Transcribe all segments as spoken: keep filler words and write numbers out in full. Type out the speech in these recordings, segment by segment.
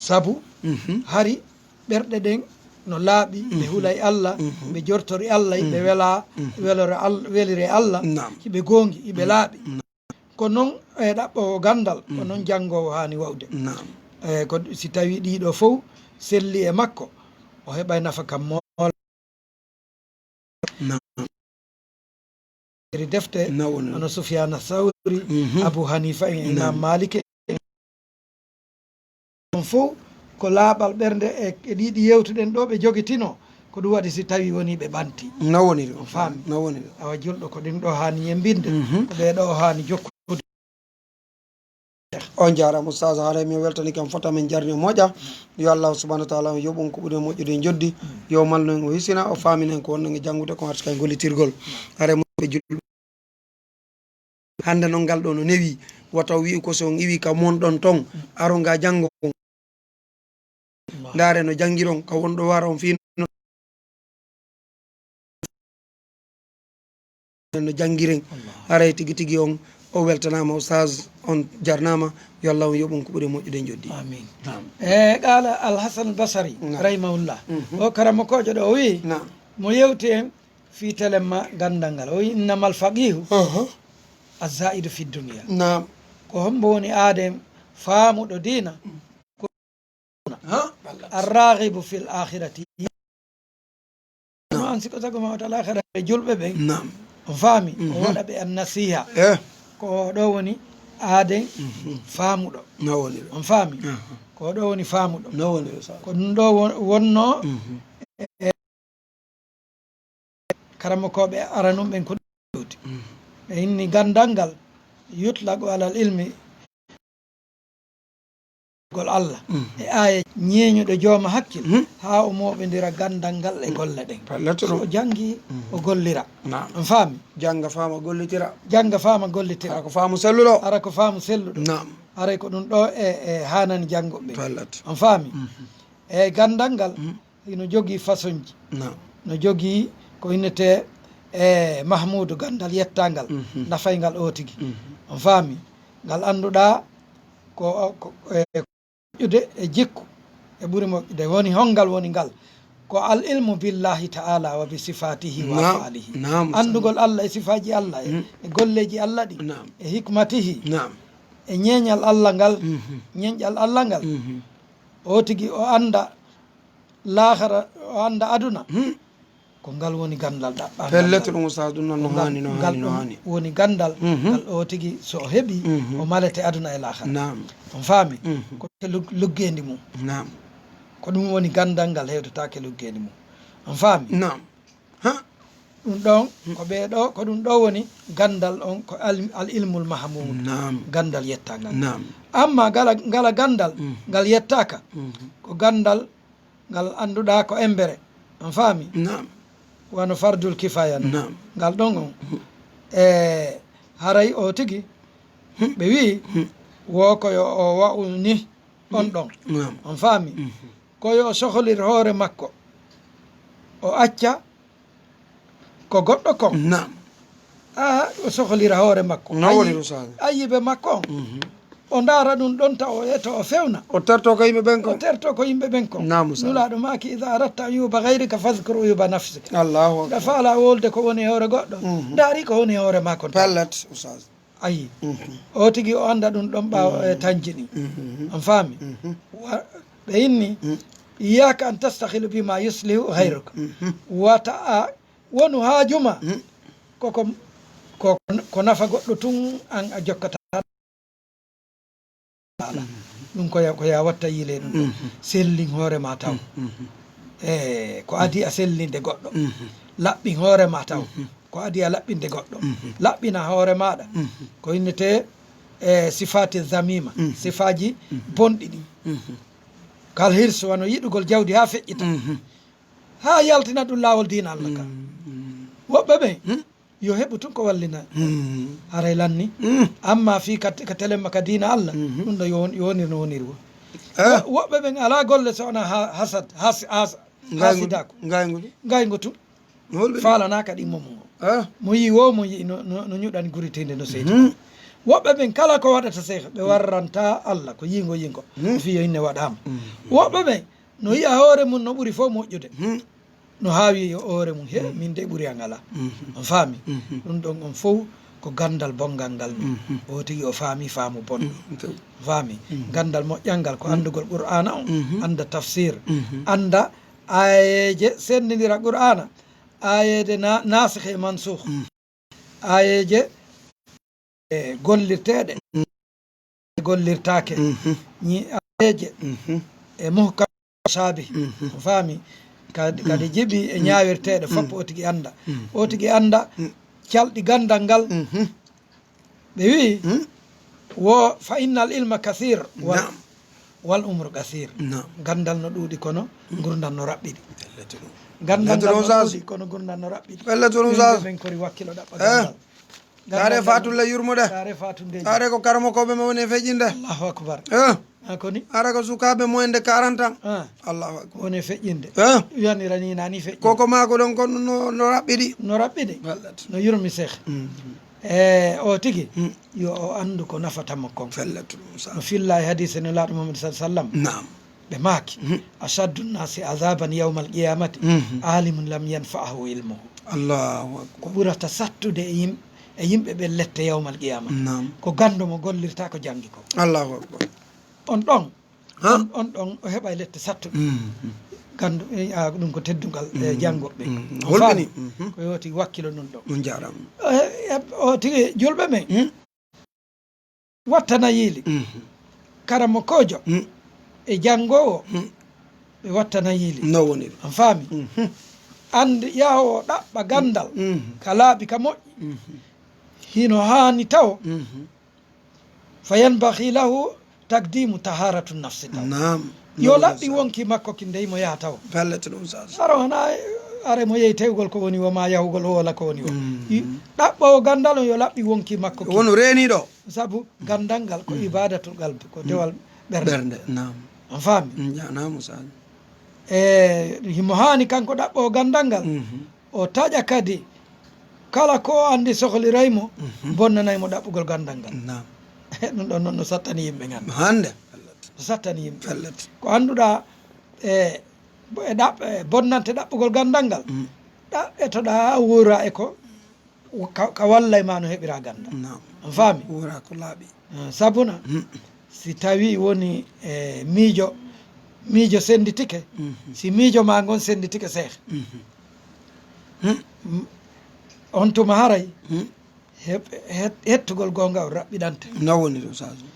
Sabu hari ɓerɗe ɗen no laaɓi, ɓe hulay Allah, ɓe jortori Allah, ɓe wela, welore Allah, welire Allah, hiɓe goongi, hiɓe laaɓi. Ko non e ɗaɓɓoowo ganndal, ko non janngoowo haani wa'ude. E ko si tawii ɗii ɗoo fow selli e makko, o heɓay nafa kam mool. Iri defte hono Sufyana Sawri, Abu Hanifa en, Imam Malik en. On fow ko laaɓal ɓernde e, e ɗiɗi yewtuɗen ɗo ɓe jogitinoo. Ko ɗum waɗi si tawii wonii ɓe ɓanti. No woniri. On faami? No woniri. Awa julɗo ko ɗum ɗo haani yembinde, ko ɓee ɗo o haani jokkude. On jaaraama Oustaz, haray min weltani kam fota min jarni o moƴa. Yo Allah subhanahu wa taala on yoɓ on ko ɓuri moƴƴude e joddi. Yo malno en o hisina, o faamina en ko wonno e janngude ko arti kay gollitirgol. Haray mo ɓe julɓe. Hannde noon ngal ɗo no newi, wata o wi'u ko so on iwi ka mon ɗon ton, aro nga janngo on. Ndaare no janngiron, ka wonɗo wara on fii no janngiren. Haray tigi tigi on, o weltanaama, Oustaz, on jarnaama, yo Allah on yoɓ on ko ɓuri moƴƴude e joddi. Amin. Naam. E qaala Al Hasan Al Basari, rahimahullah. O karamokoojo ɗo o wi'i, mo yewti en fii telemma ganndal ngal. O wi'i, innamal faqihu azzaidu fi dunya. Naam. Ko hombo woni aaden faamuɗo diina? Ha? Arragibu fil akhirati. No an siko sago ma wata lahara ɓe julɓe ɓen. Naam. On faami? O waɗa ɓe an nasiha. Eh. Ko ɗo woni aaden faamuɗo. No woni ɗo. On faami? Ko ɗo woni faamuɗo. No woni ɗo, sa. Ko ɗum ɗo won-, wonno e karamokooɓe aranun ɓen ko ɗum ɗowti. Ɓe inni ganndal ngal yutlaqu alal ilmi gol Allah. E aaya ñeeñuɗo jooma hakkil, haa o mooɓindira ganndal ngal e golle ɗen. So o janngi, o gollira. Naam. On faami? Jannga faama gollitira. Jannga faama gollitira. Hara ko faamu selluɗo. Hara ko faamu selluɗo. Naam. Haray ko ɗum ɗo e, e haanani jannguɓe. On faami? E ganndal ngal, hino jogii façonji. Naam. No jogii ko innetee e Mahmuudu, ganndal yettangal, nafayngal o tigi. On faami? Ngal annduɗaa ko, ko, e, moƴƴude e jikku, e ɓuri moƴƴude. Woni honngal woni ngal? Ko al ilmu billahi ta'ala wa bi sifatihi wa af'alihi. Naam, anndugol Allah e sifaaji Allah e, e golleeji Allah ɗi, e hikmatihi, e ñeeñal Allah ngal, ñeñƴal Allah ngal. O tigi o annda laahara, o annda aduna, ko ngal woni ganndal ɗaɓɓangal. Pellet ɗum, Oustaz, ɗum noon no haani, no haani, no haani. Woni ganndal ngal o tigi so o heɓi, o malete aduna e laahara. Naam. On faami? Ko ke lug-, luggeendi mum. Naam. Ko ɗum woni ganndal ngal hewtataake luggeendi mum. On faami? Naam. Ha? Ɗum ɗon, ko ɓee ɗo, ko ɗum ɗo woni ganndal on, ko al-, al ilmul mahmud. Naam. Ganndal yettangal. Naam. Amma ngala, ngala ganndal, ngal yettaaka, ko ganndal ngal annduɗaa ko embere. On faami? Naam. Wano fardul kifaya non. Naam. Ngal ɗon on. E haray o tigi, ɓe wi'i, wo ko yo o wa'u ni on ɗon. Naam. On faami? Ko yo o sohlir hoore makko. O acca ko goɗɗo kon. Naam. Aa, o sohlira hoore makko. No woni ɗum, Ustaaz? Ayibe makko on. O ndaara ɗum ɗon taw o eto o fewna. O terto ko yimɓe ɓen kon. O terto ko yimɓe ɓen kon. Naam, Ustaaz. Nulaaɗo maaki, "Iza aratta uyuba gayrika fazkur uyuba nafsik." Allahu akbar. Nde faala wolde ko woni e hoore goɗɗo, ndaari ko woni e hoore makko. Pellet, Ustaaz. Ayi. O tigi o annda ɗum ɗon ɓaawo e tanji ɗin. On faami? Wa-, ɓe inni, "Iyyaka an tastakhila bima yuslihu ghayruka." Wata a wonu haajuma. Ko, ko, ko, ko nafa goɗɗo tun an a jokkata. Ɗum ko ya, ko ya watta yiile ɗum ɗon. Sellin hoore ma taw. E ko adi a sellinde goɗɗo. Laɓɓin hoore ma taw. Ko adi a laɓɓinde goɗɗo. Laɓɓina hoore maɗa. Ko innete, e, sifati zamima. Sifaji bonɗi ɗin. Kal hirs wano yiɗugol jawdi ha feƴƴita. Ha yaltina ɗum laawol diina Allah ka. Woɓɓe ɓen, yo heɓu tun ko wallina. Haray lanni. Amma fii ka, ka telemma ka diina Allah, ɗum ɗo yo, yo wonir no woniri wo. Wo-, woɓɓe ɓen alaa golle so wonaa ha-, hasad, has-, has-, hasidaaku. Ngayngu tun. Ngayngu tun. Faalanaaka ɗimmo mum o. Mo yi'i wo, mo yi'i no, no, no ñuɗani guriteende no seydi. Woɓɓe ɓen kala ko waɗata seeha, ɓe warranta Allah ko yiingo yiingo. Hmm. O fii yo inne waɗaama. Hmm. Woɓɓe ɓen no yi'a hoore mum no ɓuri fof moƴƴude. Hmm. No haawi e hoore mum, he, min de ɓuri an alaa. Hmm. On faami? Hmm. Ɗum ɗon on fof ko ganndal bonngal ngal. Hmm. O tigi o faami faamu bonɗo. Hmm. Faami? Hmm. Ganndal moƴƴal ngal ko anndugol Qur'aana on, hmm, annda tafsir, hmm, annda aayeeje senndindira Qur'aana, aayeeje na-, nasikh e mansukh. Hmm. Aayeeje, e, gollirteeɗe, mm, gollirtaake. Mhm. Ñi aayeeje, mhm, e muhkam saabi. Mhm. Faami? Kadi, kadi, mm, jiɓi e, mm, ñaawirteeɗe fof, mm, o tigi annda. Mm. O tigi annda, mm, calɗi ganndal ngal. Mhm. Ɓe wi'i, mm, wo fa innal ilma kasir wal, naam, wal umru qasir. Naam. Ganndal no ɗuuɗi kono, mm, ngurndan no raɓɓiɗi. Ganndal ngal no ɗuuɗi kono ngurndan no raɓɓiɗi. Pellet, onon saas. Ɓen kori wakkilo ɗaɓɓa, eh, ganndal. Taare Faatulla yurmude. Taare Faatu nde. Taare ko karamokooɓe mo woni e feƴƴinde. Allahu akbar. Eh. Ah, ko ni? Ara ko sukaaɓe mo ende quarante ans. Ah. Allahu akbar. Woni e feƴƴinde. Eh. Yanira ni nani feƴƴinde. Koko maako ɗon kon no, no raɓɓiɗi. No raɓɓiɗi. Wallat. No yurmi seeha. Mm. E o tigi, mm, yo o anndu ko nafata mo kon. Fellat ɗum sa. No filla e hadiise Nelaaɗo Muhammad sallallahu alaihi wasallam. Naam. Ɓe maaki, mhm, ashaddu nnasi adhaban yawmal qiyamati, mhm, alimun lam yanfa'ahu ilmuhu. Allahu akbar. Ko ɓurata sattude e yim-, e yimɓe ɓe lette yawmal qiyama, naam, ko ganndo mo gollirta ko janngi ko. Allahu akbar. On ɗon, ha? On, on ɗon o heɓa e lette sattuɗe. Mhm. Ganndo, e, a, ɗum ko teddungal, e, mhm, janngoɓe. Mhm. On holɓini, faami? Mhm. Ko yoti wakkilo nun ɗon. On jaaraama. E, e, o tigi julɓe men. Mhm. Wattana yiili. Mhm. Karamokoojo, mm, e janngoowo, mm, ɓe wattana yiili. No woni ɗum. On faami? Mhm. Anndi yahoowo ɗaɓɓa ganndal, mhm, ka laaɓi ka moƴƴi. Mhm. Hino haani tawo. Mhm. Fa yanbaghi lahu taqdimu taharatu nafsi taw. Naam. Yo laɓɓi wonki makko kin dey mo yaha taw. Pellet ɗum sa. Saro hana are mo yehi tewgol ko woni wo ma yahugol hoola ko woni wo. Mm. I-, ɗaɓɓoowo ganndal on yo laɓɓi wonki makko kin. Wonu reeniiɗo. Sabu ganndal ngal ko, mm, ibadatul qalbi, ko, mm, dewal ɓernde. Ɓernde, naam. On faami? Mm, jaanaamu sa. E himo haani kanko ɗaɓɓoowo ganndal ngal. Mhm. O taƴa kadi kala ko o anndi sohliray mo, mhm, bonnanay mo ɗaɓɓugol ganndal ngal. Naam. Ɗum ɗon noon no sattani yimɓe ngan. Hannde. No sattani yimɓe. Pellet. Ko annduɗaa e, e ɗaɓ-, e bonnante ɗaɓɓugol ganndal ngal, mm, ɗaɓɓetoɗaa wuura e ko ka, ka wallay ma no heɓira ganndal. Naam. On faami? Wuura ko laaɓi. Eh, sabuna, mm, si tawi woni, e, miijo, miijo sennditike, mhm, si miijo ma ngon sennditike seeha, mhm, mm, on tuma haray, mm, he-, he-, hettugol goonga o raɓɓiɗante. No woni ɗum, Sadio?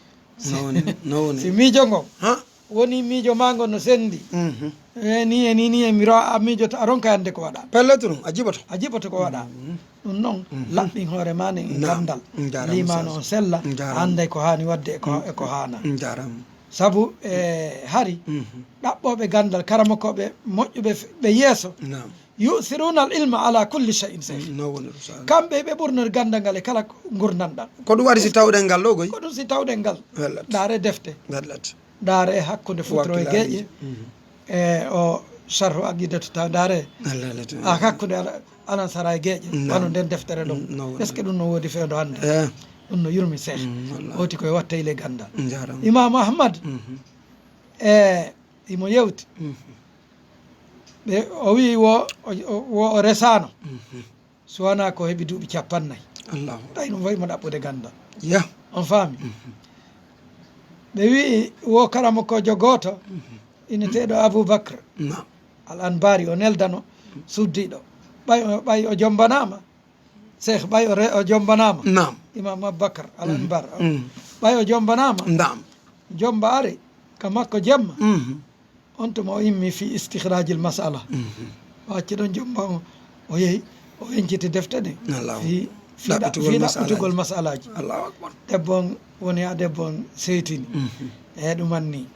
No woni, no woni. Si miijo ngon, ha? Woni miijo ma ngon no senndi. Mhm. E ni, e ni, ni, e mi ro-, a miijoto, a ronka yande ko waɗa. Pellet ɗum, a jiɓoto. A jiɓoto ko waɗa. Mhm. Ɗum noon, mhm, laɓɓin hoore ma nden e, naam, ganndal. Njaaraama, limaano Sadio. On sella, njaaraama, annday ko haani waɗde e ko, mm, e ko haana. Njaaraama. Sabu, e, hari, mhm, ɗaɓɓooɓe ganndal, karamokooɓe moƴƴuɓe f-, ɓe yeeso, naam, yu'thiruna al ilma ala kulli shay'in, sey. Mm, no woni ɗum, Sadio. Kamɓe ɓe ɓurnori ganndal ngal e kala ko ngurndan ɗan. Ko ɗum waɗi si tawɗen ngal ɗo, koy? Ko ɗum si tawɗen ngal. Wellat. Ndaare defte. Wellat. Ndaare hakkunde futuro e geeƴe. Mhm. E o sharhu aqidatu ta ndaare. Allah, Allah, a hakkunde ala-, alansara e geeƴe. Naam. Wano nden deftere ɗon. Mm, no woni. Est-ce que ɗum no woodi feewndo hannde? Eh. Ɗum no yurmi seeha. Mm, wallahi. Oti koye watta ile ganndal. Njaaraama. Imaamu Ahmad. Mhm. E imo yewti. Mhm. Ɓe, o wi'i wo, o, o, wo o resaano. Mhm. So wanaa ko heɓi duuɓi cappannayi. Allahu. Tawi ɗum wayi mo ɗaɓɓude ganndal. Ya. On faami? Mhm. Ɓe wi'i wo karamokoojo gooto, mhm, inneteeɗo Abubakar, naam, al Anbari, o neldano suddiiɗo. Ɓay o, ɓay o jombanaama, Seeha, ɓay o re-, o jombanaama. Naam. Imam Abubakar al, mhm, Anbar. Mhm. Ɓay o jombanaama. Naam. Jomba ari ka makko jemma. Mhm. On tuma o immi fi istikhrajil mas'ala. Mhm. O acci ɗon jomba o, o yehi, o wenciti defte ɗe. Allahu. Fi, fi ɗa-, ɗaɓɓitugol fi mas'alaaji. Ɗaɓɓitugol mas'alaaji. Allahu akbar. Debbo on woni ha debbo on seytini. Mhm. E ɗum anni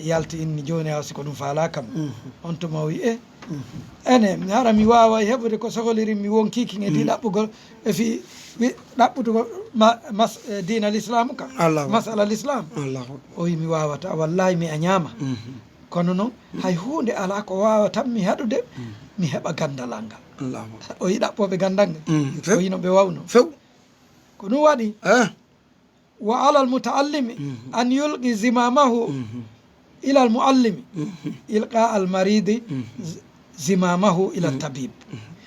yalti inni jooni awa si ko ɗum faalaa kam. Mhm. On tuma o wi'i, e, mhm, ene, mi hara mi waaway heɓude ko sohlirin mi wonkii kin e di, mhm, ɗaɓɓugol, e fi, wi-, ɗaɓɓutugol ma-, mas-, e, diina l'islam ka. Allahu akbar. Mas'ala l'islam. Allahu akbar. O wi'i, mi waawata, wallahi mi a ñaama. Mhm. Kono noon, hay huunde alaa ko waawatan mi haɗude, mi heɓa ganndal ngal. Allahu akbar. O yiɗa ɓooɓe ganndal ngal. Mm, few. O yino ɓe wawno. Few. Ko ɗum waɗi. Eh. وعلى المتعلم أن يلقي زمامه إلى المعلم إلقاء المريض زمامه إلى الطبيب.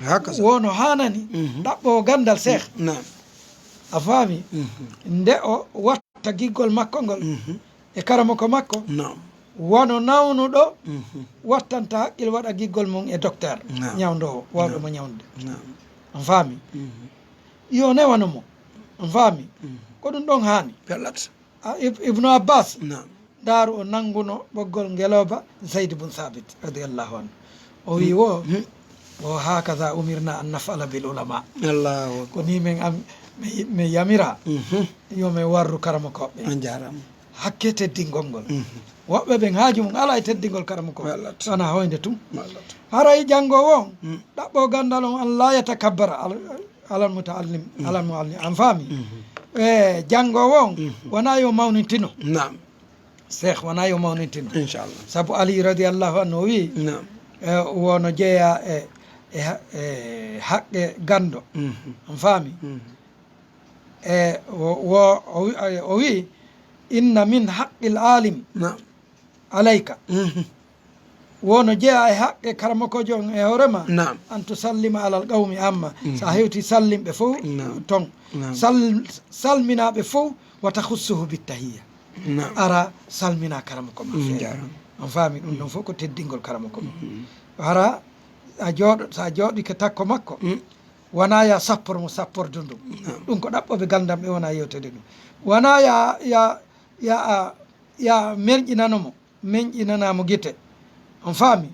هكذا. Wono haanani ɗaɓɓoowo ganndal, seeh. نعم. A faami? Nde o watta giggol makko ngol e karamoko makko, نعم. Wano nawnuɗo wattanta haqqil waɗa giggol mum e docteur, نعم. Ñawndoowo, waawɗo, نعم. Mo ñawnde. نعم. A faami? Yo newano mo. A faami? Ko ɗum ɗon haani. Pellat. A, Ib-, Ibnu Abbas, نعم. Ndaaru o nannguno ɓoggol ngelooba Zayd bun Thabit, radiyallahu anhu. O wi wo, "Wo hakaza umirna an naf'ala bil ulama." Allahu akbar. Ko ni min am, mi, mi yamira, yo min warru karamokooɓe. On jaaraama. Hakke teddingol ngol. Woɓɓe ɓen haaju mum alaa e teddingol karamokooɓe. Wallat. Wona hoynde tun. Wallat. Haray janngoowo on, ɗaɓɓo ganndal on, an laa yatakabbara al-, alal mutaallim, alal muallim. An faami? E janngoowo on, wonaa yo mawnintino. Naam. Seeh, wonaa yo mawnintino. Inchallah. Sabu Ali radiyallahu anhu o wi, naam, e, wono jeeya e, e ha-, e haqqe ganndo. An faami? E, wo, wo, o wi, o wi, "Inna min haqqil alim, naam, alayka." Wono jeeya e haqqe karamokoojo on e hoore ma, naam, an tusallima alal qawmi amma. So a hewti sallimɓe fof, naam, ton. Naam. Sal-, salminaaɓe fof, wa takhussuhu bittahiyya. Naam. Ara salmina karamoko ma feere. Jaaraama. On faami ɗum ɗon fof ko teddingol karamoko ma. Hara a jooɗo, so a jooɗike takko makko, wonaa ya sappor mo sappordu ndu. Naam. Ɗum ko ɗaɓɓooɓe ganndal ɓe wona yewtede ɗum. Wonaa ya, ya, ya, a, ya merƴinano mo, menƴinana mo gite. On faami?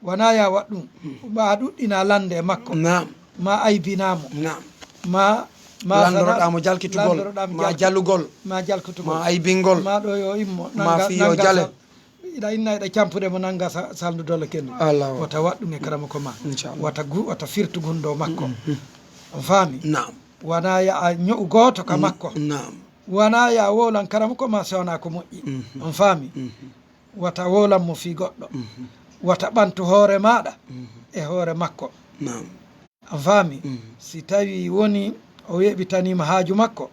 Wonaa ya waɗ ɗum. Ma a ɗuɗɗina lannde e makko. Naam. Ma aybina mo. Naam. Ma, ma lanndoroɗaa mo jalkitugol, lanndoroɗaa mo ma jalkitugol, jalugol, ma jalkitugol, ma aybingol, ma ɗo yo immo, ma nanga, fii yo nanga jale. Sal-, iɗa inna iɗa campude mo nanga sa-, salndu doole kendu. Allahu akbar. Wata waɗ ɗum e karamoko ma. Inchallah. Wata gu-, wata firtu gunndoo makko. On faami? Naam. Wonaa ya a ño'u gooto ka makko. Naam. Wonaa ya a wowlan karamoko ma so wonaa ko moƴƴi. On faami? Wata wowlan mo fii goɗɗo. Wata ɓantu hoore maaɗa e hoore makko. Naam. A faami? Si tawii woni o weeɓitaniima haaju makko,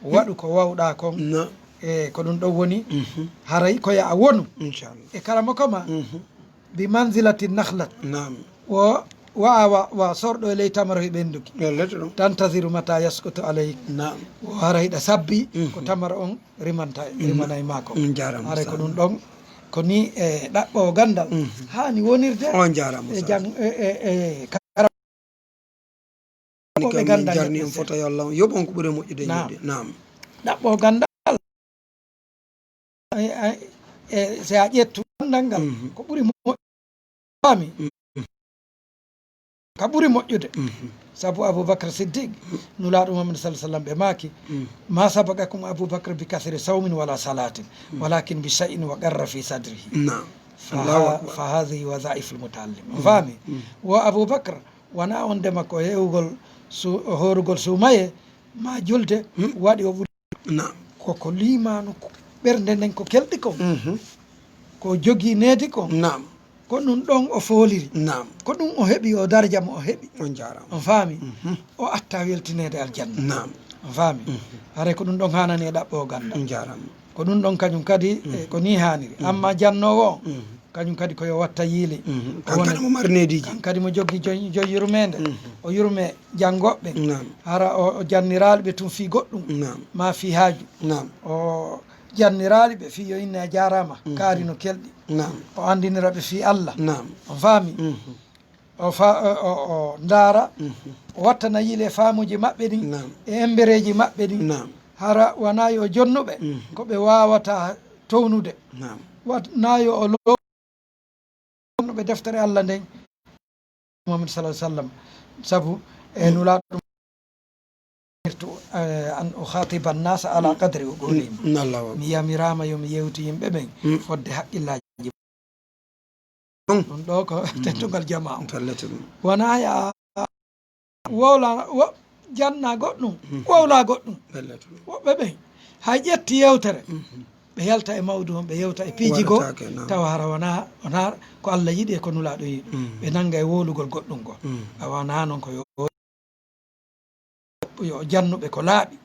waɗu ko waawɗaa kon. Naam. E ko ɗum ɗon woni, haray ko yo a wonu, inchallah, e karamoko ma. Bi manzilati nakhlat. Naam. Wo, wa, wa, wa sorɗo e ley tamaro e ɓennduki. Wallete ɗum. Tantaziru mata yasqutu alayk. Naam. Wo hara hiɗa sabbi ko tamaro on rimanta, rimana e maako. Jaaraama. Haray ko ɗum ɗon, ko ni e ɗaɓɓoowo ganndal haani wonirde. On jaaraama, e jang-, e, e, e, Ni ko ɓe min gannda jarni en fota yo Allah yoɓ on ko ɓuri moƴƴude. Naam. Ñiiɓde. Naam. Ɗaɓɓo ganndal. E, e, e, so a ƴettu ganndal ngal, ko ɓuri moƴƴude. Faami? Ka ɓuri moƴƴude. Sabu Abubakar Siddiq, Nulaaɗo Muhammad sallallahu alaihi wasallam ɓe maaki, "Ma sabaqakum Abubakar bi kathri sawmin wala salatin, walakin bi shay'in wa qarra fi sadrihi." Naam. Fa ha-, Allahu akbar. Fa hadhihi wadhaiful mutaallim. Faami? Wo Abubakar, wonaa on ndema ko heewugol su-, hoorugol suumaye, maa julde, waɗi o ɓuri. Naam. Ko, ko liimaanu, ko ɓernde nden ko kelɗi kon. Ko jogii needi kon. Naam. Ko ɗum ɗon o fooliri. Naam. Ko ɗum o heɓi, o darja mo o heɓi. On jaaraama. On faami? O atta weltineede aljanna. Naam. On faami? Haray ko ɗum ɗon haanani e ɗaɓɓo ganndal. On jaaraama. Ko ɗum ɗon kañum kadi, e, ko nii haaniri. Amma jannoowo o, kañum kadi ko yo watta yiili. Kan kadi mo mari neediiji. Kan kadi mo jogii joy, joy yurmeende. O yurme janngooɓe ɓen. Naam. Hara o, o janniraali ɓe tun fii goɗɗum. Naam. Maa fii haaju. Naam. O janniraali ɓe fii yo inne a jaaraama, kaari no kelɗi. Naam. O anndinira ɓe fii Allah. Naam. On faami? O fa-, o, o, o ndaara, o wattana yiile faamuuji maɓɓe ɗin, naam, e embereeji maɓɓe ɗin. Naam. Hara wonaa yo jonnuɓe, ko ɓe waawata townude. Naam. Wonaa yo o lo-, jonnuɓe deftere Allah nden, Muhammad sallallahu alaihi wasallam. Sabu, e, Nulaaɗo, "Umirtu, eh, an ukhatiba an-nasa ala qadri uqulihim." Allahu akbar. Mi yamiraama yo mi yewtu yimɓe ɓen fodde haqqillaaji. Ɗum ɗo ko teddungal jamaa on. Wonaa ya wowla, wo-, janna goɗɗum, wowla goɗɗum. Woɓɓe ɓen, hay ƴetti yewtere, ɓe yalta e mawdu on, ɓe yewta e piiji goo, tawa hara wonaa, wonaa ko Allah yiɗi e ko Nulaaɗo yiɗi. Ɓe nannga e wowlugol goɗɗum goo. A wonaa noon ko yo yo o jannuɓe ko laaɓi.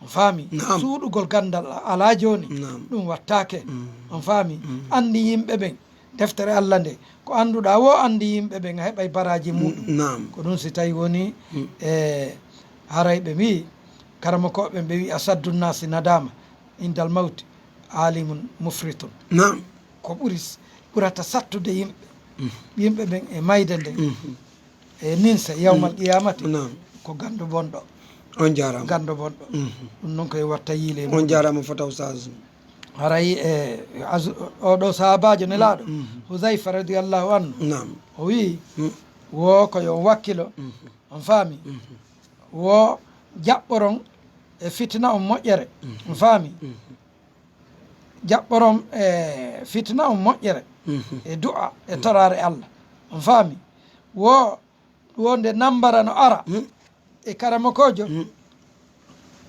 On faami? Naam. Suuɗugol ganndal a-, alaa jooni, naam, ɗum wattaake. Mm. On faami? Mm. Anndi yimɓe ɓen, deftere Allah nde, ko annduɗaa wo anndi yimɓe ɓen, a heɓay baraaji muɗum. Naam. Ko ɗum si tawi woni, mm, e haray ɓe mbi'i, karamokooɓe ɓe wi'i, "Asaddu nnaasi nadaama indal mawti aalimun mufritun." Naam. Ko ɓuri s-, ɓurata sattude yimɓe, mm, yimɓe ɓen e mayde nden, mhm, e ninse yawmal, mm, qiyamati, naam, ko ganndo bonɗo. On jaaraama. Ganndo bonɗo. Mhm. Ɗum noon ko e watta yiile e on muɗum. Jaaraama fota Oustaz. Haray e azu-, oɗo sahaabaajo nelaaɗo, mhm, Huzayfa radiyallahu anhu, naam, o wi'i, mm, wo ko yo on wakkilo, mhm, on faami? Mhm. Wo jaɓɓoron e fitina on moƴƴere, mhm, on faami? Mhm. Jaɓɓoron e fitina on moƴƴere, mhm, e du'a e, mm, toraare Allah. On faami? Wo, wo nde nambara no ara, mm, e karamokoojo, mm,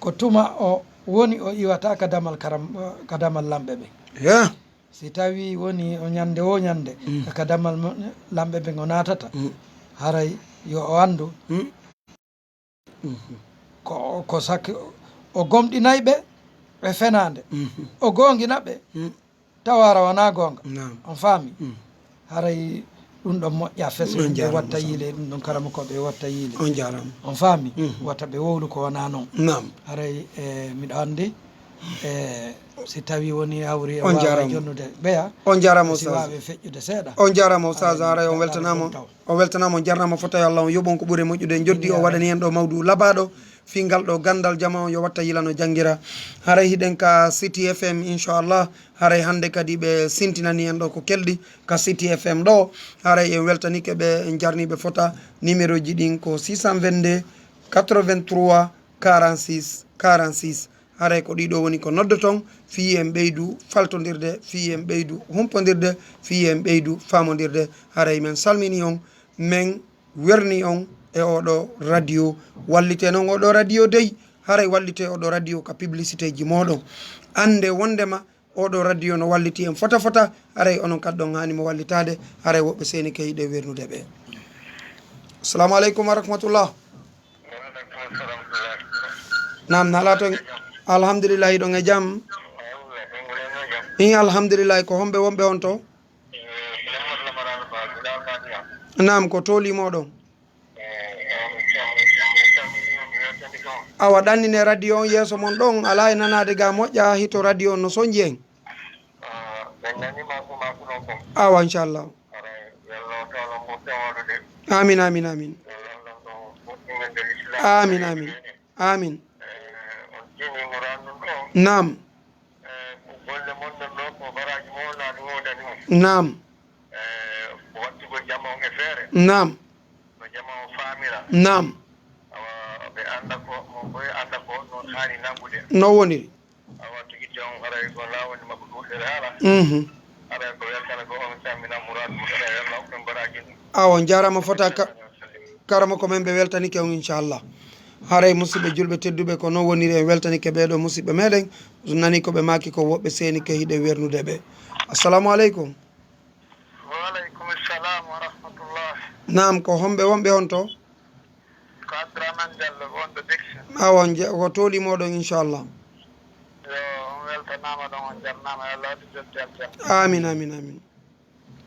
ko tuma o woni o iwata ka damal karam-, ka damal lamɓe ɓen. Ya. Si tawi woni o ñande wo ñande, mm, ka, ka damal mo-, lamɓe ɓen o naatata, mm, haray yo o anndu, mm. Mhm. Ko, ko saki o gomɗinay ɓe e fenaande. Mhm. O goongina ɓe, mm, tawa ara wanaa goonga. Naam. On faami? Mm. Haray ɗum ɗon moƴƴa fese, on ɗum ɓe jaaraama, watta on yiile, ɗum ɗon karamokooɓe watta yiile. On jaaraama. On faami? Mhm. Wata ɓe wowlu ko wanaa noon. Naam. Haray, e, miɗo anndi, e, si tawi woni hawri e, on waawa jaaraama, jonnude ɓeya, on jaaraama, si Oustaz, waawa ɓe feƴƴude seeɗa. On jaaraama, Oustaz, haray on weltanaama. Taw. O weltanaama, on jarnaama fota, yo Allah on yoɓon ko ɓuri e moƴƴude. En joddi, o waɗani en ɗo mawdu labaaɗo fii ngal ɗo ganndal jama on, yo watta yilano janngira. Haray hiɗen ka City F M, inchallah. Haray hannde kadi ɓe sintinani en ɗo ko kelɗi ka City F M ɗo. Haray en weltanike ɓe, en jarniiɓe fota. Numéro ji ɗin ko six cent vingt-deux, quatre-vingt-trois, quarante-six, quarante-six. Haray ko ɗiɗo woni ko noddoton, fii en ɓeydu faltondirde, fii en ɓeydu humpondirde, fii en ɓeydu faamondirde. Haray men salmini on, men werni on e oɗo radio. Wallite non oɗo radio dey, haray wallite oɗo radio ka publicité ji moɗon. Annde wondema oɗo radio no walliti en fota fota, haray onon kadi ɗon haani mo wallitaade, haray woɓɓe seeni keyiɗe wernude ɓe. Assalamu aleykum wa rahmatullah. Naam, nala to. Alhamdulillahi, ɗon e jam. In, alhamdulillahi, ko homɓe wonɓe on to? Naam, ko tooli moɗon. Awa, ɗannine radio on yeeso mon ɗon, alaa e nanaade ga moƴƴa, hito radio on no sonji en. Awa, inchallah. Amin, amin, amin. Amin, amin. Amin. Naam. Naam. Naam. Naam. No woniri. Awa, tigi jam, haray ko laawol makko ɗuuɗere haala. Mhm. Haray ko weltana ko on sammina muraadu mum, haray Allah hokku en baraaji ɗum. Awa, on jaaraama fota ka-, karamoko men, ɓe weltanike on, inchallah. Haray musidɓe julɓe tedduɓe, ko non woniri, en weltanike ɓee ɗoo musidɓe meɗen. Nani ko ɓe maaki ko, woɓɓe seenike hiɗen wernude ɓe. Assalamu aleykum. Wa aleykum salam wa rahmatullah. Naam, ko homɓe wonɓe on to? Ko Abdourahmane Diallo, wonɗo Dixon. Awa, on je-, ko tooli moɗon, inchallah. Yo, on weltanaama ɗon, on jarnaama, yo Allah waɗu joddi aljanna. Amin, amin, amin.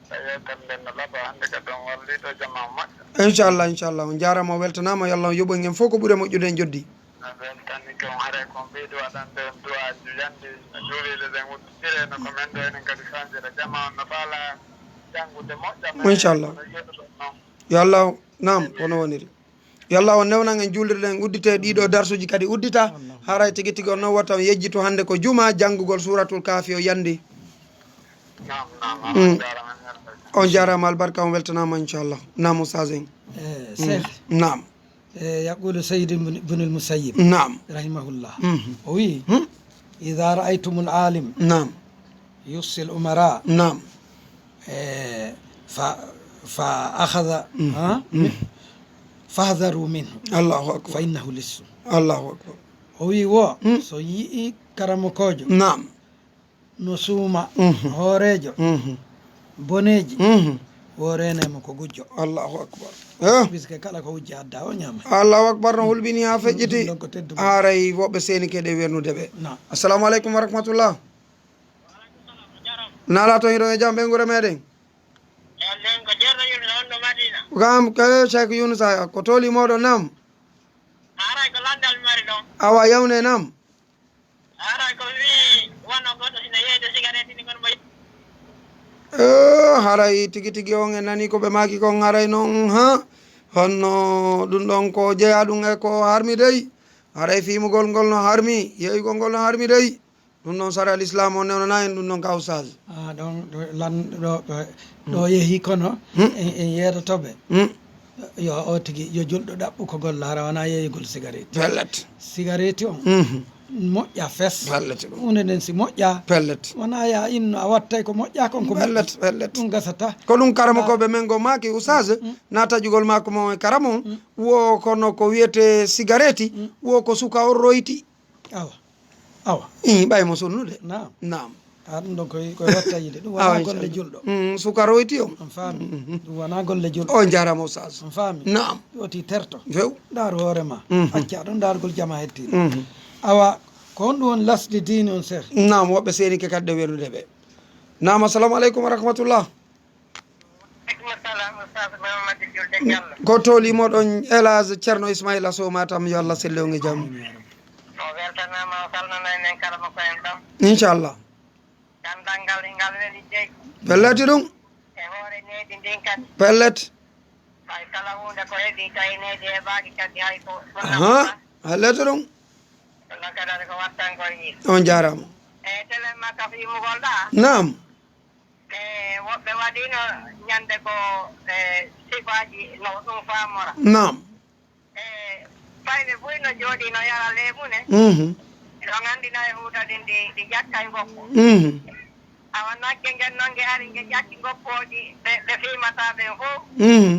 E yewtere nden no laaɓa hannde kadi, on walliiɗo jama on moƴƴa. Inchallah, inchallah. On jaaraama, on weltanaama, yo Allah on yoɓu en fof ko ɓuri moƴƴude en joddi. No weltanike on, haray ko on ɓeydi waɗande on du'aaji, yandi no juulirɗe ɗen udditire, no ko men ɗo enen kadi faandira. Jama on no faala janngude moƴƴa, mais inchallah, kono yeɗoɗon non. Yo Allah, naam, ko no woniri. Yo Allah on newnan en juulirɗe ɗen uddite, ɗiɗo darsuuji kadi uddita. Haray tigi tigi on non wota on yejjitu hannde ko juma, janngugol Suuratul Kahfi o yandi. Naam, naam, mm, on jaaraama, on weltanaama, inchallah. Naam, Oustaz en. Eh, mm, Cheikh. Naam. Eh, yaqulu Sayyid ibn, ibn al-Musayyib, naam, rahimahullah. Mhm. O wi'i, hmm? "Idha ra'aytumul alim, naam, yusil umara, naam, eh, fa, fa akhadha, mhm, ha? Mhm. Fahdharu minhu. Allahu akbar. Fa innahu lissu." Allahu akbar. O wi'i wo, hmm, so yi'i karamokoojo, naam, no suuma, mhm, hooreejo, mhm, boneeji, mhm, Wo reenee mo ko gujjo. Allahu akbar. Eh? Puisque kala ko wujja adda o ñaama. Allahu akbar, no hulɓini haa feƴƴiti. Ɗum ɗon ko teddungal. Haray woɓɓe seeni keɗe wernude ɓe. Naam. Assalamu aleykum wa rahmatullah. Naalaa toon, hiɗon e jam ɓeynguure meɗen? Jam ɗon ko Ceerno Yunus, on ɗo Madina. Kam ke Cheikh Yunus, a ko tooli mooɗon, naam? Haray ko lanndal mi mari ɗon. Awa, yawnee, naam. Haray ko wii wano goɗɗo sina yeeyde sigaret ni, kono mo Eh, haray tigi tigi on en nanii ko ɓe maaki kon, haray non, ha? Honno ɗum ɗon ko jeyaa ɗum e ko harmi dey? Haray fiimugol ngol no harmi, yeeyugol ngol no harmi dey. Ɗum ɗon sara Lislaam o newnanaa en ɗum ɗon ka Oustaz. Ah, ɗon ɗo lan-, ɗo, ɗo, ɗo yehi kono Hmm. en, en yeedoto ɓe. Hmm. Yo o tigi, yo julɗo ɗaɓɓu ko golla, hara wonaa yeeyugol sigaret. Pellet. Sigaret on Mhm. moƴƴa fes. Pellet ɗum. Huunde nden si moƴƴa, Pellet. wonaa ya inno a wattay ko moƴƴa kon ko Pellet, moƴƴi. Pellet. Ɗum gasata. Ko ɗum karamokooɓe men go maaki, Oustaz, Mm. na taƴugol maako mo e karam on, Mm. wo kono ko wiyetee sigareti, Mm. wo ko suka on royti. Awa. Awa. Ii, ɓay mo sunnude. Naam. Naam. A ɗum ɗon koye, koye watta yiide. Ɗum Awa, wonaa golle inchallah. julɗo. Mm, suka royti on. On faami. Mhm. Ɗum wonaa golle julɗo. On jaaraama, Oustaz. On faami. Naam. Ɗum woti terto. Few. Ndaaru hoore ma. Mhm. Acca ɗum ndaargol jama heddii. Mhm. Awa, ko honɗum woni lasde diine on, Cheikh? Naam, woɓɓe seenike kadi ɗo wernude ɓe. Naam, assalamu aleykum wa rahmatullah. Aleykum salam, Oustaz Mamadou Julde Diallo. Ko tooli moɗon, El Hadj Ceerno Ismaila Sow Matam, yo Allah sellu on e jam. O weltanaama, o salminii men kala mo ko en ɗon. Inchallah. Ganndal ngal, ngal weli dey. Pellet ɗum. E hoore needi ndin kadi. Pellet. Hay kala huunde ko heɓi tawi needi heɓaaki kadi hay ko sunna Aha, ko pellet ɗum. Ɗum ɗon kadi ko wattan ko yiide. On jaaraama. E telen makka fiimugol ɗaa. Naam. E woɓɓe waɗiino ñande ko e sifaaji no ɗum faamora. Naam. E fayɓe buy no jooɗii no yara leemune. Mhm. Ɗo nganndi no e huuta ɗin ɗi, ɗi ƴakkay ngoppo. Mhm. Awa nagge ngen noon nge ari nge ƴakki ngoppooji ɓe, ɓe fiimataa ɓen fof. Mhm.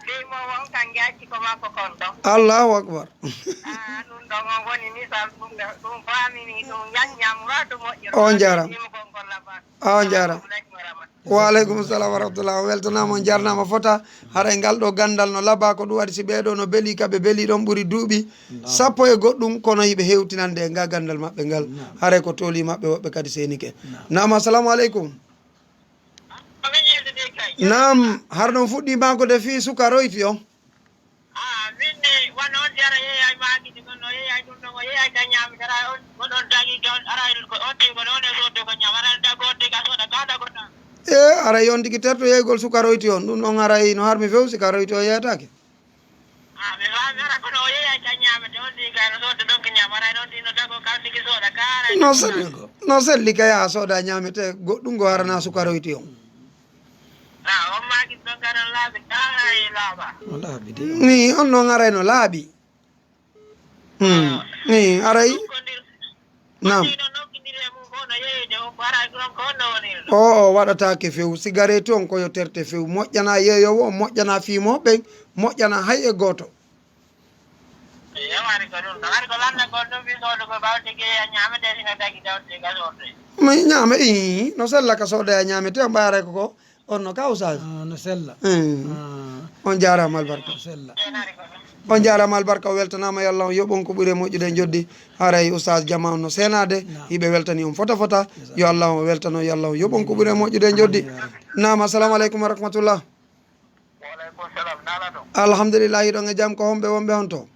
Fiimoowo on kan nge acci ko makko kon ɗon. Allahu akbar. Ah, ɗum ɗon on woni misal ɗum, ɗum faamini ɗum ñaññam wato moƴƴo. On jaaraama. Fiimugol ngol labbaaka. On jaaraama. Assalamu aleykum wa rahmatullahi. Wa aleykum salam wa rahmatullah. O weltanaama, on jarnaama fota. Haray ngal ɗo ganndal no labaa, ko ɗum waɗi si ɓee ɗo no belii ka ɓe belii ɗon ɓuri duuɓi Naam. sappo e goɗɗum, kono hiɓe hewtinande e ngal ganndal maɓɓe ngal. Naam. Haray ko tooli maɓɓe woɓɓe kadi seenike. Naam. Naam, assalamu aleykum. Ko min yewtete kay. Naam, har ɗon fuɗɗii maako de fii suka royti on. Ah, min ne, wano on jara yeeyay maaki, ɗum ɗon no yeeyay, ɗum ɗon o yeeyay ka ñaami, tara on, ko ɗon dagi, on, ara ko on tigi, ko ɗon e soodde ko ñaama, ara dago on tigi, a sooda, ka dago ɗa. E, ara yon tigi terto yeeygol suka royti on, ɗum ɗon ara no harmi few, si ka royti o yeeyataake. Ah, mi faami, ara kono o yeeyay ka ñaamete, on tigi ka no soodde ɗon ko ñaama, ara on tigi no dago, ka on tigi sooda, ka ara No sel-, no selli ka yaha sooda ñaamete, goɗɗum go harana suka royti on. Ah, on maaki ɗon ka no laaɓi, ka ara e laaɓa. O laaɓi de. Ni, on non aray no laaɓi. Hmm. Ni, aray. Ɗum ko ndir-, Naam. ko ndir-, no nokkindiri e mum ko no yeeyde on, ko ara ɗon ko honno woniri ɗum? O, o waɗataake few. Sigareeti on ko yo terte few. Moƴƴana yeeyoowo on, moƴƴana fiimooɓe ɓen, moƴƴana hay e gooto. Eey, hari ko ɗum ɗon. Hari ko lanndagol ɗum, ɓii soodugol ɓawde geeya ñaamete, sina dagi dawde ga soodde. Mi ñaama, ii, no sella ka soodoya ñaamete, on ɓay aray ko ko, on no ka Oustaz. Ah, no sella. Ii. Ah. On jaaraama albarka. No sella. Eey, hari ko ɗum. On jaaraama albarka, o weltanaama, yo Allah on yoɓ on ko ɓuri e moƴƴude e njoɓdi. Haray Oustaz jama on no seenaade, Naam. hiɓe weltani on fota fota. Yo Allah on weltano, yo Allah on yoɓ on ko ɓuri e moƴƴude e njoɓdi. Amiin, yaa Rabbi. Naam, assalamu aleykum wa rahmatullah. Wa aleykum salam, naala ɗon. Alhamdulillah, hiɗon e jam, ko homɓe wonɓe on to?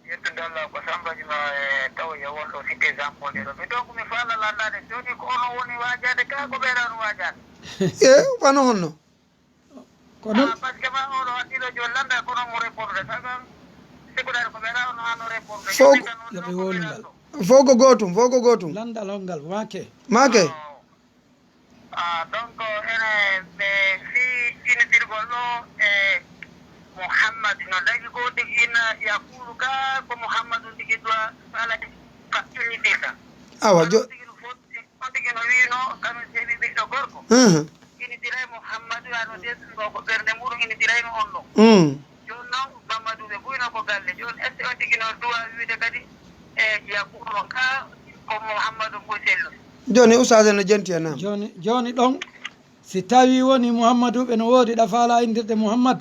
Yettude Allah, ko Samba Juma e tawoya wonɗo Cité Jean Paul ɗo. Mi ɗo ko mi faala lanndade, jooni ko ono woni waajaade ka, ko ɓeeɗa no waajaade? E, wano honno? Ko ɗum? Ah, parce que ma oɗo waɗɗiɗo jooni lannda, kono mo répondre, saga sikkuɗaɗo ko ɓeeɗa ono ano répondre. Fof Yimɓe kan on yo ɓe ɗo ko wowlu ɓeeɗa ngal. ɗo. Fof ko gootum, fof ko gootum. Lanndal on ngal, waake. Maake? Ah, donc, ene ɓe fii innitirgol ɗo e Muhammadu no dagi ko tigi ina yakulu ka ko Muhammadu tigi duwa fala ka innitirta. Awa, jo- Ɗum tigi no foti, ɗum tigi no wiino, kano seeɓi ɓiɗɗo gorko. Mhm. Innitira e Muhammadu, ano desngo ko ɓernde muɗum innitira e on ɗo. Mm. Jooni noon, Mamadou ɓe buyno ko galle. Jooni, est-ce que on tigi no duwa wiide kadi, e, yakuru on ka ko Mouhamadou Mboy Sellu? Jooni, Oustaz en no jenti e nam. Jooni, jooni ɗon, Si tawi woni Muhammadu ɓe no woodi ɗa faala inndirde Muhammad,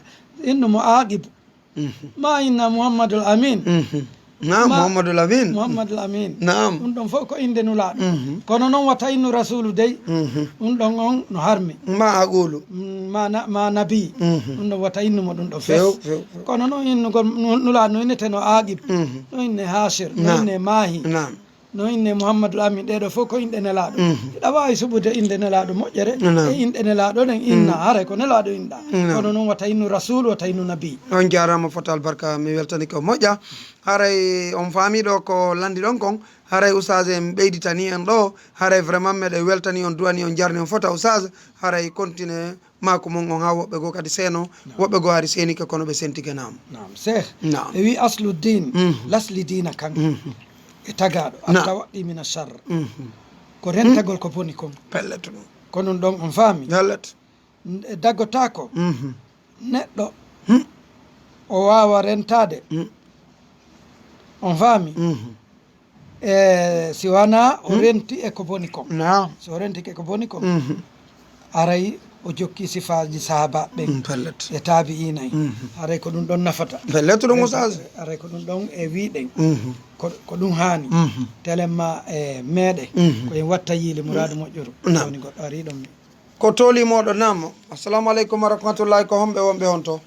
innu mo Aaqibu. Mhm. Ma inna Muhammadul Amin. Mhm. Naam, Ma- Muhammadul Amin. Muhammadul Amin. Naam. Ɗum ɗon fof ko innde Nulaaɗo. Mhm. Kono noon wata innu Rasuulu dey. Mhm. Ɗum ɗon on no harmi. Ma Aqulu. Mm, ma na-, ma Nabi. Mhm. Ɗum ɗon wata innu mo ɗum ɗon fof. Few, few, few. Kono noon innugol nu-, Nulaaɗo no inneteno Aqib. Mhm. No inne Hashir. No Naam. Inne Mahi. Naam. No inne Muhammadul Amin. Ɗee ɗoo fof ko inɗe Nelaaɗo. Mhm. Hiɗa waawi suɓude innde Nelaaɗo moƴƴere Naam. E inɗe Nelaaɗo ɗen inna. Mm. Haray ko Nelaaɗo inɗa. Naam. Kono noon wata innu Rasuulu, wata innu Nabi. On jaaraama fota albarka, mi weltani ko moƴƴa. Haray on faami ɗo ko lanndi ɗon kon. Haray Oustaz en ɓeyditani en ɗo. Haray vraiment meɗen weltani on, duwani on, jarni on fota Oustaz. Haray continue maako mon on haa woɓɓe goo kadi seeno. Naam. Woɓɓe goo ari seenike kono ɓe sentike naam. Naam. Seeh. Naam. E wi aslu din, Mhm. lasli diina kan. Mhm. E tagaaɗo. Naam. Attawaqqi mina shar. Mhm. Ko rentagol ko boni kon. Pellet ɗum. Ko ɗum ɗon on faami. Pellet. N-, e dagotaako. Mhm. Neɗɗo Hmm. o waawa rentaade. Hmm. On faami? Mhm. E si wanaa o Hmm. renti e ko boni kon. Naam. Si o rentike ko boni kon, Mhm. aray o jokki sifaaji sahaabaaɓe ɓen Mm, pellet. E taabi'iina en. Mhm. Aray ko ɗum ɗon nafata. Pellet ɗum, Renta-, Oustaz. Aray ko ɗum ɗon e wi'ɗen. Mhm. Ko, ko ɗum haani. Mhm. Telen ma e meeɗe. Mhm. Ko en watta yiili muraadu moƴƴuru. Naam. Woni goɗɗo arii ɗon mi. Ko tooli mooɗon, naam. Assalamu aleykum wa rahmatullahi, ko homɓe wonɓe on to?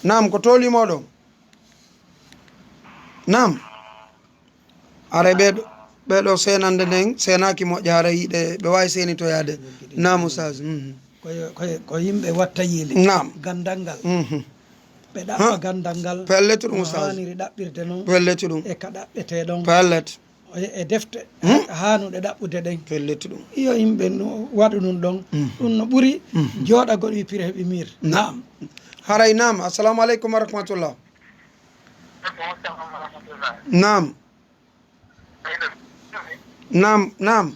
Naam, ko tooli mooɗon? Naam. Haray ɓee ɗo, ɓee ɗo seenande nden, seenaaki moƴƴa, haray yiɗe, ɓe waawi seenitoyaade. Naam, Oustaz. Mhm. Ko, ko, ko yimɓe watta yiili. Naam. Ganndal ngal. Mhm. Ɓe ɗaɓɓa Ha. Ganndal ngal. Pellet ɗum, no Oustaz. Haaniri ɗaɓɓirde noon. Pellet ɗum. E ka ɗaɓɓetee ɗon. Pellet. E, e defte Hmm? haanuɗe ɗaɓɓude ɗen. Pellet ɗum. Iyo, yimɓe no waɗu ɗum ɗon. Mhm. Ɗum no ɓuri Mhm. jooɗagol wi pire heɓi miir. Naam. Haray naam. Assalamu aleykum wa rahmatullah. Naam. Naam, naam.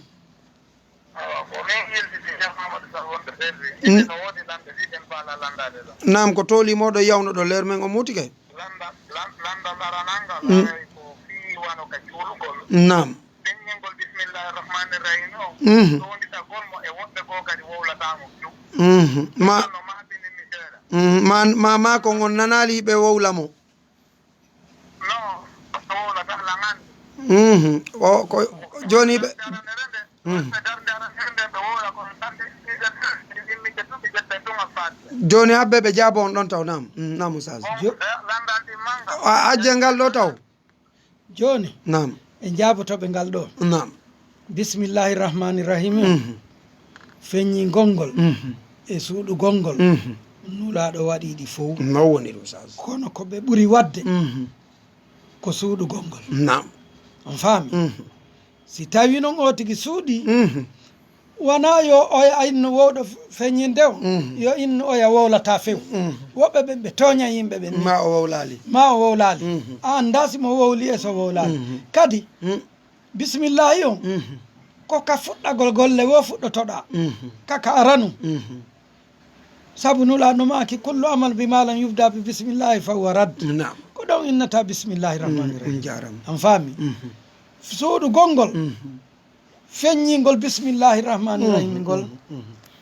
Awa, ko min yiltiti Cheikh Mamadou Sall wonde Belbi. Mm. Inde no woodi lande ɗiɗen faala landaade ɗo. Naam, ko tooli mooɗo yawno ɗo leer men o muutike. Landa, lan-, landa laranangal Mm. aray ko fii wano ka juulugol. Naam. Feññingol bismillahi rahmani rahim o. Mhm. Ɗownditagol mo e woɓɓe goo kadi wowlataa mo few. Mhm. Ma, no maɓɓini mi seeɗa. Mhm. Ma, ma, ma ko ngon nanaali ɓe wowla mo. No, ko wowlata laŋan. Mhm. O, ko, jooni ɓe, Mhm. Jooni habbe ɓe jaabo on ɗon taw, naam. Mm, naam, Oustaz. Jo- A, ajje ngal ɗo taw. Jooni, Naam. En jaaboto ɓe ngal ɗo. Naam. Bismillahi rahmani rahim. Mhm. Feññingol ngol Mhm. e suuɗugol ngol. Mhm. Nulaaɗo waɗi ɗi fow. No woni ɗum, Oustaz. Kono ko ɓe ɓuri waɗde Mhm. ko suuɗugol ngol. Naam. On faami? Mhm. Si tawi noon o tigi suuɗi, Mhm. Wonaa yo oya inno wowɗo feññinde o, Mhm. yo inno oya wowlataa few. Mhm. Woɓɓe ɓen ɓe tooña yimɓe ɓen ni. Ma o wowlaali. Ma o wowlaali. Mhm. A anndaa si mo wowli e so wowlaali. Mhm. Kadi, Mhm. bismillaahi on, Mhm. ko ka fuɗɗagol golle wo fuɗɗotoɗaa. Mhm. Ka ka aranu. Mhm. Sabu Nulaaɗo maaki, "Kullu amal bi ma lam yubda bi bismillaahi fa huwa rad." Naam. Ko ɗon innata bismillaahi rahmani Mhm. rahim. On jaaraama. An faami? Mhm. Suuɗugol ngol. Mhm. Feññingol bismillahi rahmani rahim ngol.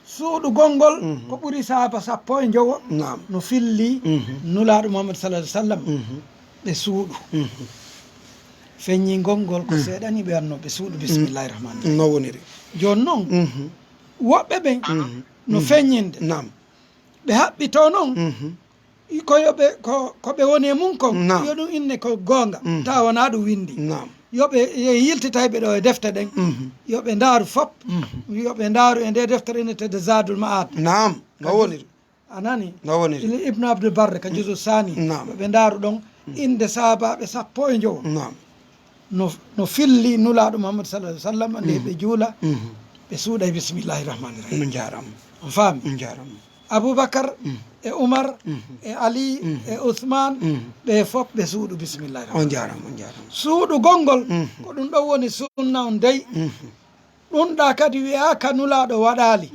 Suuɗugol ngol ko ɓuri saaba sappo e njowo. Naam. No filli Nulaaɗo Muhammad sallallahu alaihi wasallam ɓe suuɗu. Feññingol ngol ko seeɗani ɓe annoo ɓe suuɗu bismillahi rahmani rahim. No woniri. Jooni noon, woɓɓe ɓen no feññinde. Naam. Ɓe haɓɓitoo noon, ko yo ɓe, ko, ko ɓe woni e mum kon, yo ɗum inne ko goonga, tawa wonaa ɗum winndi. Naam. Yo ɓe, e yiltitayɓe ɗo e defte ɗen, yo ɓe ndaaru fop, yo ɓe ndaaru e nde deftere innetede Zadul Ma'ad. Naam, no woniri. A nani? No woniri. Ili Ibnu Abdul Barre ka juzu sani, naam, yo ɓe ndaaru ɗon innde saabaaɓe sappo e njowo. Naam. No, no filli Nulaaɗo Muhammad sallallahu alaihi wasallam, nde ɓe juula, ɓe suuɗa e bismillahi rahmani rahim. No njaaraama. On faami? No njaaraama. Abubakar, e Umar, e Ali, e Usman, ɓe fof ɓe suuɗu bismillahi rahmani rahim. On njaaraama, on njaaraama. Suuɗugol ngol, ko ɗum ɗon woni sunna on dey. Ɗum ɗa kadi wi'aaka Nulaaɗo waɗaali.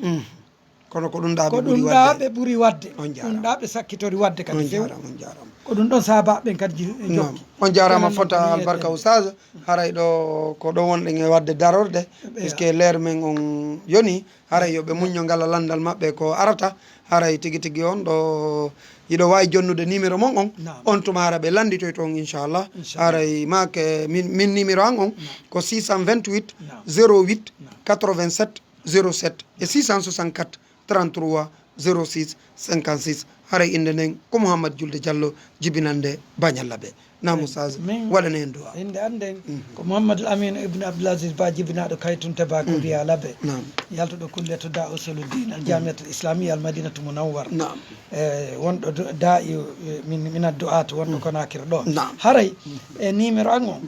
Kono ko ɗum ɗa ɓe ɓuri waɗde. Ko ɗum ɗa ɓe ɓuri waɗde. On njaaraama. Ɗum ɗa ɓe sakkitori waɗde kadi few. On njaaraama, on njaaraama. Ko ɗum ɗon saabaaɓe ɓen kadi ji- Naam. Jokki. On jaaraama. Enen fota noon ko albarka nii. Oustaz. Haray ɗo ko ɗo wonɗen e waɗde darorde. Ɓeya. Puisque leer men on yoni. Haray yo ɓe muñño ngala lanndal maɓɓe ko arata. Haray tigi tigi on ɗo hiɗo waawi jonnude numéro mon on. Naam. On tuma hara ɓe lannditoyto on inchallah. Inchallah. Haray maake min, min numéro an on. Naam. Ko six cent vingt-huit. Naam. Zéro huit. Naam. Quatre-vingt-sept. Zéro sept e six cent soixante-quatre. Trente-trois zéro six cinquante-six. Haray innde nden ko Mouhammad Julde Diallo, jibinannde Bañal Labe. Naam, Oustaz, min waɗane en du'a. Innde an nden ko Mouhammad Amin Ibn Abdul Aziz Ba, jibinaaɗo Kaytun Teba ko Biya Labe. Naam. Yaltuɗo kulle to Da Usuluddin Al Jamiatul Islamiyya Al Madinatu Munawwar. Naam. E wonɗo du- da'i, e, min, min addu'aatu wonɗo Konakiri ɗo. Naam. Haray e numéro an on.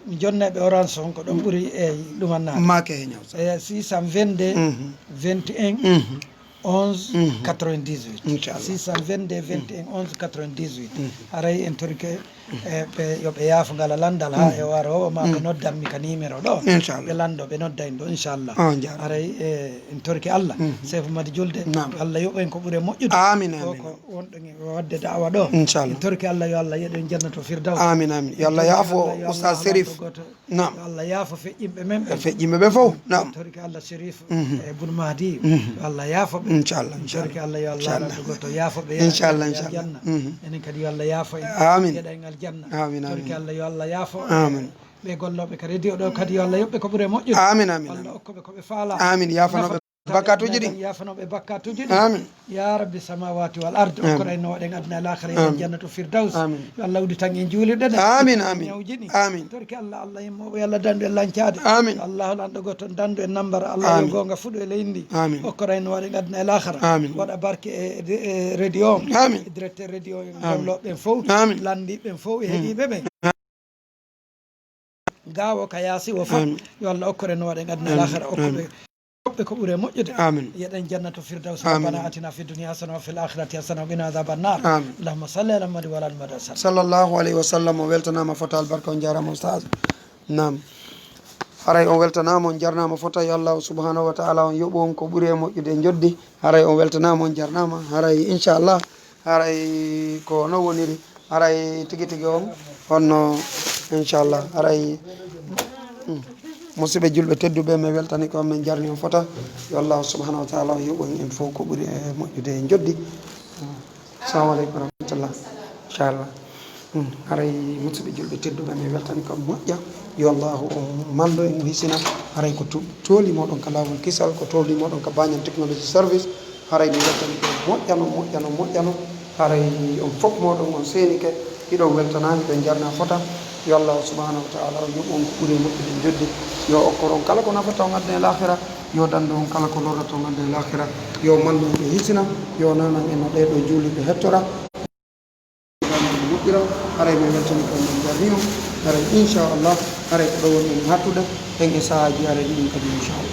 Mi jonneeɓe orange on ko ɗon ɓuri e ɗumannaade. Maake he ñaw sa. E six cent vingt-deux, Mhm. vingt et un, Mhm. onze, Mhm. quatre-vingt-dix-huit. Inchallah. Six cent vingt-deux, vingt et un, onze, quatre-vingt-dix-huit. Mhm. Haray en torike e ɓe yo ɓe yaafo ngala lanndal haa e o ara o ma ɓe noddanmi ka numéro ɗo. Inchallah. Ɓe lanndo ɓe nodda en ɗo inchallah. On jaaraama. Haray e en torike Allah. Mhm. Seefu Madi Julde. Naam. Allah yoɓo en ko ɓuri e moƴƴude. Amin, amin. Ko wonɗo e waɗde da'wa ɗo. Inchallah. En torike Allah yo Allah yeɗo en jannatu firdaws. Amin, amin. Yo Allah yaafo Oustaz Serif. Naam. Yo Allah yaafo feƴƴinɓe men ɓe. Feƴƴinɓe ɓe fof. Naam. En torike Allah Serif Mhm. e Bun Mahdi. Mhm. Yo Allah yaafo ɓe. Inchallah, En torike inchallah. Allah yo Allah Inchallah. Ranndo goto yaafo ɓe. Inchallah, Yaafo ɓe inchallah. Aljanna. Mhm. Enen kadi yo Allah yaafo en. Amin. Yeɗa en aljanna. Amin, amin. Torike Allah yo Allah yaafo. Amin. Ɓe gollooɓe ka radio ɗo kadi yo Allah yoɓɓe ko ɓuri e moƴƴude. Amin, amin, Allah amin. Okko ɓe ko ɓe faala. Amin. Yaafano ɓe. Bakkatuuji ɗin. Yaafano ɓe bakkatuuji ɗin. Amin. Ya Rabbi samawati wal ard. Amin. Okkoɗa en no waɗen aduna e laakhira en Amin. Jannatu firdaws. Amin. Yo Allah uditan en juulirɗe ɗe. Amin, amin. Ñawji ɗi. Amin. Torki Allah, Allah yimmooɓe, yo Allah dandu en lancaade. Amin. Allah lanɗo goto dandu en nambara. Allah yo Amin. Goonga fuɗu e leydi ndi. Amin. Okkoɗa en no waɗen aduna e laakhira. Amin. Waɗa barke e, e, e radio o. Amin. E directeur radio en Amin. Gollooɓe ɓen fof. Amin. Landiiɓe ɓen fof e heɗiiɓe ɓen. Gaawo ka yaasi o fof. Amin. Yo Allah okkore no waɗen aduna e Amin. Laakhira okkuɓe. Amin. Woɓɓe ko ɓuri e moƴƴude. Amin. Yeɗen jannatu firdaws. Amin. Rabbana atina fid dunya hasana wa fil akhirati hasana wa qina adhaban nar. Amin. Allahumma salli ala Muhammad wa ala ali Muhammad wa sallam. Sallallahu alayhi wa sallam. O weltanaama fota albarka, on jaaraama oustaz. Naam. Haray on weltanaama, on jarnaama fota. Yo Allah subhanahu wa ta'ala on yoɓu on ko ɓuri e moƴƴude e njoddi. Haray on weltanaama, on jarnaama. Haray inchallah. Haray ko no woniri. Haray tigi tigi on honno inchallah. Haray, mm, musidɓe julɓe tedduɓe, min weltani ko min jarni on fota. Yo Allah subhanahu wa ta'ala yoɓu en fof ko ɓuri e moƴƴude e njoddi. Assalamu aleykum wa rahmatullah. Inchallah. Mm, haray musidɓe julɓe tedduɓe, min weltani ko moƴƴa. Yo Allah o mallo en, o hisina. Haray ko to-, tooli moɗon ka laawol kisal, ko tooli moɗon ka Bañal Technology Service. Haray mi weltani ko moƴƴano, moƴƴano, moƴƴano. Haray on fof moɗon on seenike, hiɗon weltana, hiɗon jarna fota. Yo Allah subhanahu wa ta'ala o yoɓu on ko ɓuri e moƴƴude e njoddi. Yo okkor on kala ko nafata on aduna e laakhira. Yo dandu on kala ko lorrata on aduna e laakhira. Yo mallu on e hisina. Yo nanan en no ɗee ɗoo juulirɗe hettora. Moƴƴira, haray min weltani ko min jarni on. Haray inchallah, haray ko ɗo woni en hattude hen e sahaaji haray ɗin kadi inchallah.